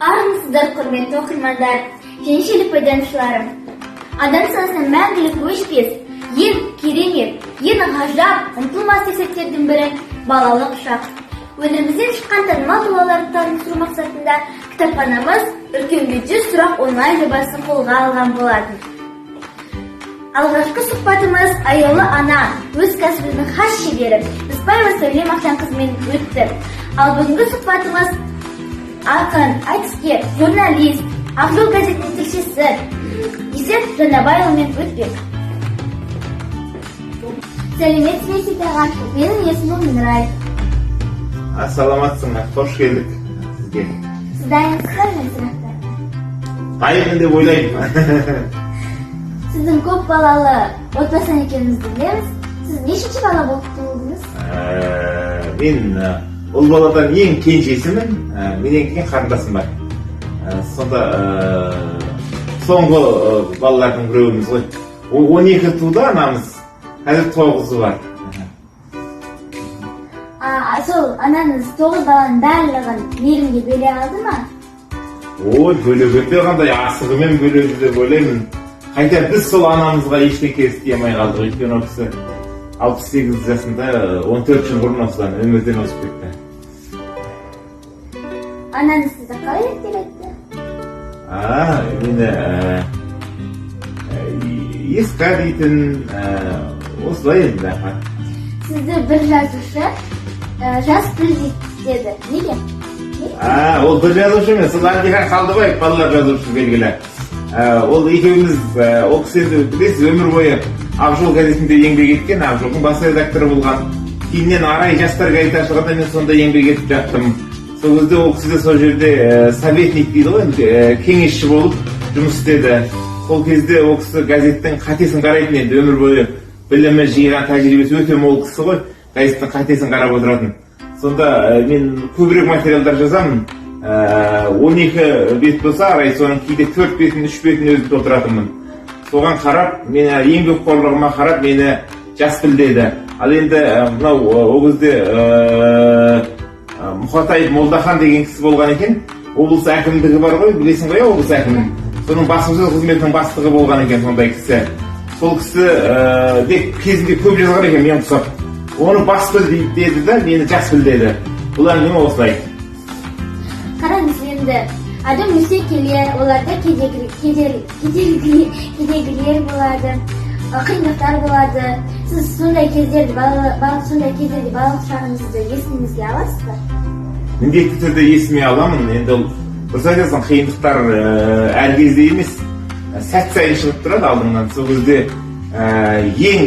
Армысыздар, құрметті оқырмандар және желі пайдаланушылары! Адам санасынан мәңгілік өшпес ең керемет, ең ғажап, ұмытылмас сәттердің бірі – балалық шақ. Өңірімізден шыққан танымал тұлғаларды таныстыру мақсатында кітапханамыз «Үлкенге 100 сұрақ» онлайн жобасын қолға алған болатын. Алғашқы сұхбатымыз аяулы ана, өз кәсібінің хас шебері Рысбаева Сәуле Мақтанқызымен өтті. Ал бүгінгі сұхбатымыз ақын, айтыскер, журналист, «Ақ жол» газетінің тілшісі Есет Жанабайұлымен өтпек. Сәлеметсіз бе, Есет аға! Менің есімім Нұрай. Саламатсың, қош келдік сізге. Сіз дайынсыздар ма сұрақтарға? Дайынмын деп ойлаймын. Сіздің көп балалы отбасынан екеніңізді білеміз. Сіз нешінші бала болып туылдыңыз? Мен ұл баладан ең кенжесімін. Менен кейін қарындасым бар. Сонда соңғы балалардың біреуіміз ғой. 12 туды анамыз, қазір тоғызы бар. А, сол анаңыз тоғыз баланың барлығын мейірімге бөле алды ма? Ой, бөлегенде қандай асығымен бөледі деп ойлаймын. Қайта біз сол анамызға ештеңе істей алмай қалдық, өйткені ол кісі 68 жасында, 14 жыл бұрын осыдан өмірден озып кетті. Анаңыз сізді қалай еркелетті? А, мені Есқа дейтін, осылай енді, аха. Сізді бір жазушы «жас піл» деді. Неге? А, ол бір жазушы емес, ол Әлдихан Қалдыбаев, балалар жазушысы белгілі. Ол екеуміз, ол кісі енді, білесіз, өмір бойы «Ақ жол» газетінде еңбек еткен, «Ақ жолдың» бас редакторы болған. Кейіннен «Арай» жастар газеті ашылғанда мен сонда еңбек етіп жаттым. Сол кезде ол кісі де сол жерде советник дейді ғой енді, кеңесші болып жұмыс істеді. Сол кезде ол кісі газеттің қатесін қарайтын. Енді өмір бойы білімі, жиған тәжірибесі өте мол кісі ғой, газеттің қатесін қарап отыратын. Сонда мен көбірек материалдар жазамын. 12 бет болса «Арай», соның кейде төрт бетін, үш бетін өзім толтыратынмын. Соған қарап, мені, еңбекқорлығыма қарап, мені «жас піл» деді. Ал енді мынау ол кезде Мұқатаев Молдахан деген кісі болған екен. Облыс әкімдігі бар ғой, білесің ғой, иә, облыс әкімін, соның баспасөз қызметінің бастығы болған екен сондай кісі. Сол кісі де кезінде көп жазған екен мен құсап. Оны «бас піл» деді да, мені «жас піл» деді. Бұл әңгіме осылай. Қараңыз, енді адам өсе келе оларда кедергілер болады, қиындықтар болады. Сіз сондай кездерді сондай кездерде балалық шағыңызды есіңізге аласыз ба? Міндетті түрде есіме аламын. Енді ол дұрыс айтасың, қиындықтар әр кезде емес, сәт сайын шығып тұрады алдыңнан. Сол кезде ең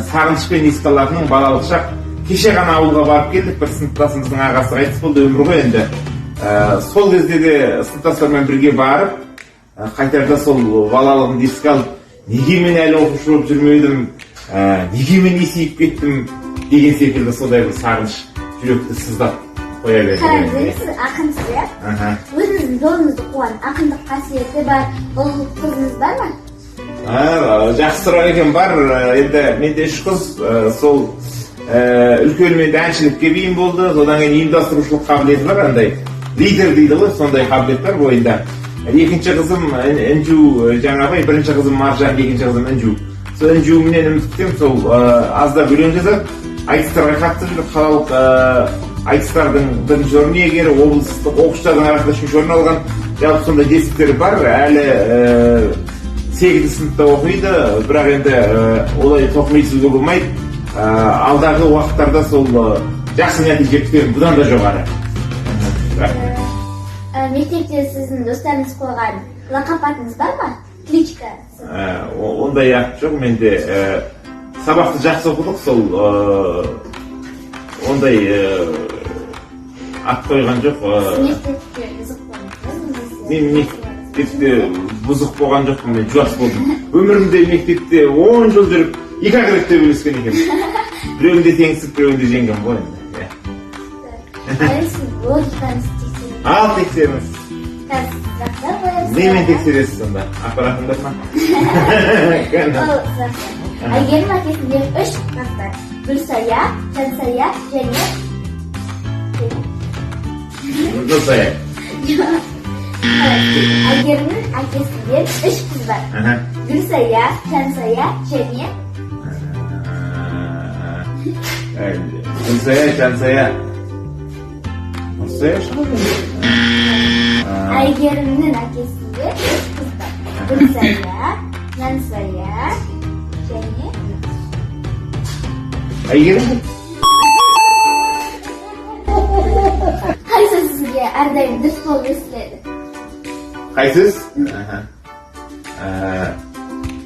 сағынышпен еске алатыным балалық шақ. Кеше ғана ауылға барып келдік, бір сыныптасымыздың ағасы қайтыс болды, өмір ғой енді. Сол кезде де сыныптастармен бірге барып, қайтарда сол балалығымды еске алып, неге мен әлі оқушы болып жүрмедім, неге мен есейіп кеттім деген секілді сондай бір сағыныш жүректі сыздап қоя берді. Қараңыз, енді сіз ақынсыз, иә? Аха. Өзіңіздің жолыңызды қуған ақындық қасиеті бар ұл қызыңыз бар ма? А, жақсы сұрақ екен. Бар. Енді менде үш қыз. Сол үлкенім енді әншілікке бейім болды, содан кейін ұйымдастырушылық қабілеті бар, андай лидер дейді ғой, сондай қабілет бар бойында. Екінші қызым Інжу Жаңабай, бірінші қызым Маржан, екінші қызым Інжу. Сол Інжуімнен үміт күтемін. Сол аздап өлең жазады, айтыстарға қатысып жүр. Қалалық айтыстардың бірінші орын иегері, облыстық оқушылардың арасында үшінші орын алған. Жалпы сондай жетістіктері бар. Әлі сегізінші сыныпта оқиды, бірақ енді олай тоқмейілсуге болмайды. Алдағы уақыттарда сол жақсы нәтиже күтемін, бұдан да жоғары. Рахмет. Мектепте сіздің достарыңыз қойған лақап атыңыз бар ма? Кличка? Ондай ат жоқ менде. Сабақты жақсы оқыдық, сол ондай ат қойған жоқ. Сіз мектепте бұзық болдыңыз ба? Мен мектепте бұзық болған жоқпын, мен жуас болдым. Өмірімде мектепте 10 жыл жүріп, екі ақ рет төбелескен екенмін. Біреуінде теңсіп, біреуінде жеңген ғой енді, иә. Ал сіз логикаңызды тексеріңіз. Ал, тексеріңіз. Қазір сұрақтар қоямыз. Немен тексересіз сонда? Аппаратым бар ма? Ол сұрақтар. Әйгерім әкесіндегі үш қыз бар: Гүлсая, Жансая және Нұрсая. Әйгерімнің әкесінде үш қыз бар. Аха. Гүлсая, Жансая және Гүлсая, Жансая. Нұрсая шығар енді. Әйгерімнің әкесінде үш қыз бар. Гүлсая, Жансая және Әйгерім. Қайсы сізге әрдайым дұрыс болып естіледі? Қай сөз? Аха.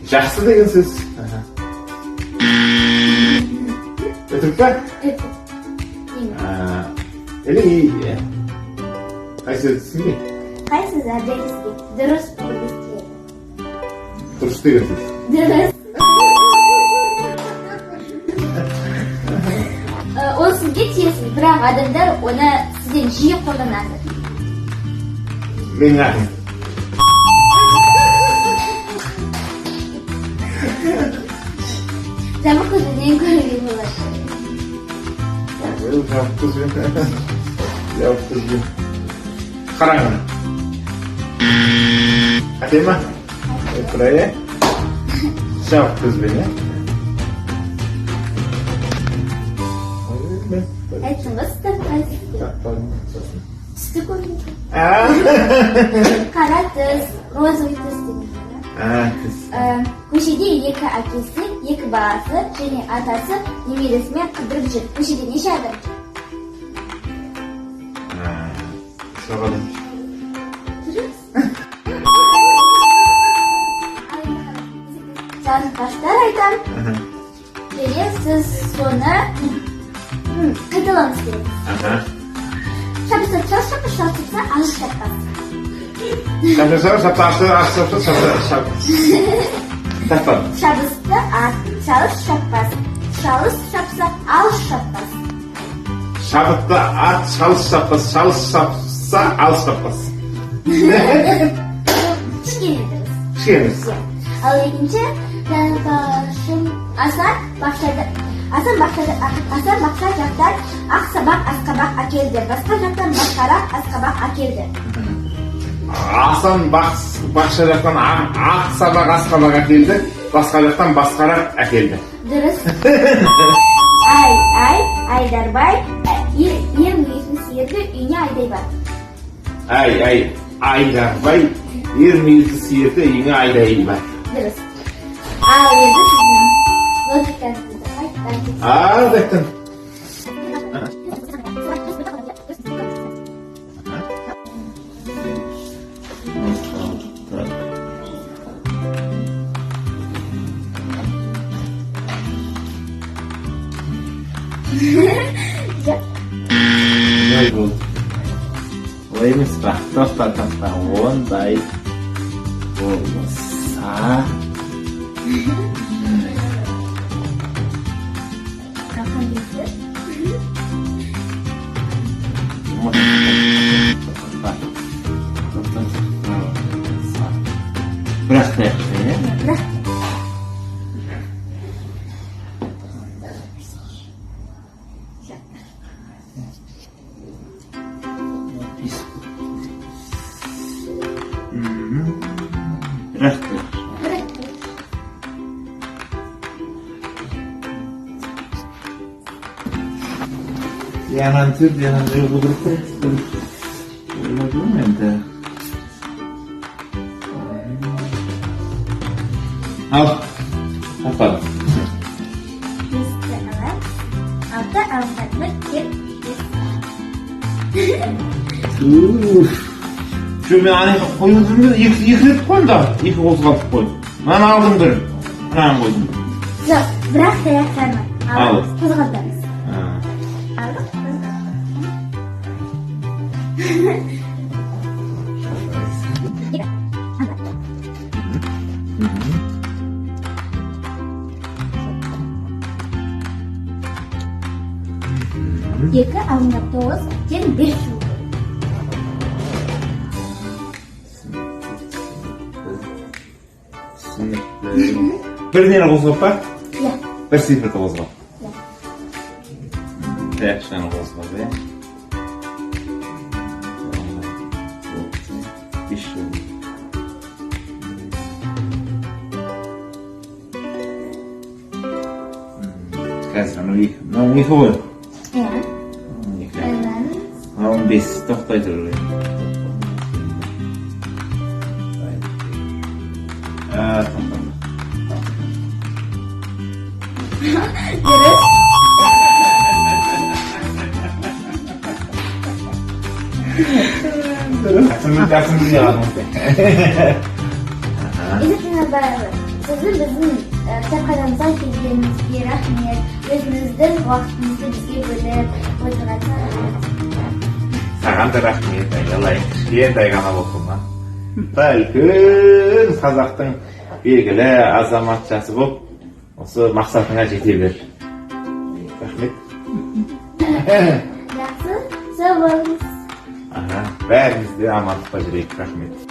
Жақсы деген сөз. Аха. Өтірік па? Өтірік. Неме? Или қай сөз, түсінбей? Қай сөз әрдайым сізге дұрыс болып естіледі? Дұрыс деген сөз. Дұрыс. Ол сізге тиесілі, бірақ адамдар оны сізден жиі қолданады. Менің атым. Жабық көзбен көруге болады. Жабық көзбен. Жабық көзбен. Қараңғыны. Қате ма? Тұра, иә? Жабық көзбен, иә? Айттың ғой, сіз таппайсыз деп. Таппадым сосын. Түсті көрінеді. А, Қара түс, розовый түс деген. А, түс. Көшеде екі әкесі, екі баласы және атасы немересімен қыдырып жүр. Көшеде неше адам жүр? А, үш ақ адам. Дұрыс. Ал енді жаңылтпаштар айтамын. Және сіз соны қайталауыңыз керек. Аха. Шапса шал, шапа шал шапса, алыс шаппас. Шапша, шапша, шапша, шапша, шап. Таппадым. Шабысты ат, шалыс шаппас. Шалыс шапса, алыс шаппас. Шабытты ат, шалыс шаппас, шалыс шапса, алыс шаппас. Кішкене дұрыс. Кішкене дұрыс. Иә. Ал екінші жаңылтпашым: Асан бақша жақтан ақ сабақ асқабақ әкелді. Басқа жақтан басқарақ асқабақ әкелді. Асан бақша жақтан ақ сабақ асқабақ әкелді, басқа жақтан басқарақ әкелді. Дұрыс. Ай, ай, Айдарбай, ер мүйізін сиырды үйіне айдай бар. Ай, ай, Айдарбай, ер мүйізді сиырды үйіңе айдай бар. Дұрыс. Ал енді сіздің логикаңызды айтып. А, айттым. Жоқ. Нөл болды. Олай емес па? Тоқта, тоқта. Ондай болмаса. Қандай сөз? Тоқта. Тоқта, тоқта. Бірақ таяқша, иә? Бірақ. Жоқ. Бес. Бірақ таяқша. Бірақ. Янан төрт, янан жығу керек қой. Ойладым енді. Ал, таппадым. Бесті алып, алты алынған бір тең бес. Уф. Жоқ, мен ана жаққа қойып отырмын ба? Екі рет қойдым да, екі қозғалтып қойдым. Мынаны алдым бір, мынаны қойдым. Жоқ, бірақ таяқтарны Ал. аламыз, қозғалтамыз. А. Алдық, қозғалттық. Екі. Ана. Екі алынған тоғыз тең бес жыл. Түсінікті. Бір нені қозғап па? Иә. Бір цифрді қозғап. Иә. Таяқшаны қозғап, иә. 5 жыл. Қазір анау екі, мынау екі ғой. Иә. Екі. Ойланыңыз. Мынау бес, тоқтай тұр. А, тоқта. Дұрыс. Жақсы біле алдыңыз. Ізет Тыныбайұлы, сіздің біздің кітапханамызға келгеніңізге рахмет. Өзіңіздің уақытыңызды бізге бөліп отырғаныңызға рахмет. Саған да рахмет, айналайын, кішкентай ғана оқыма. Та үлкен қазақтың белгілі азаматшасы болып, осы мақсатыңа жете бер. Рахмет. Жақсы, сау болыңыз. Аха, бәріміз де амандықта жүрейік, рахмет.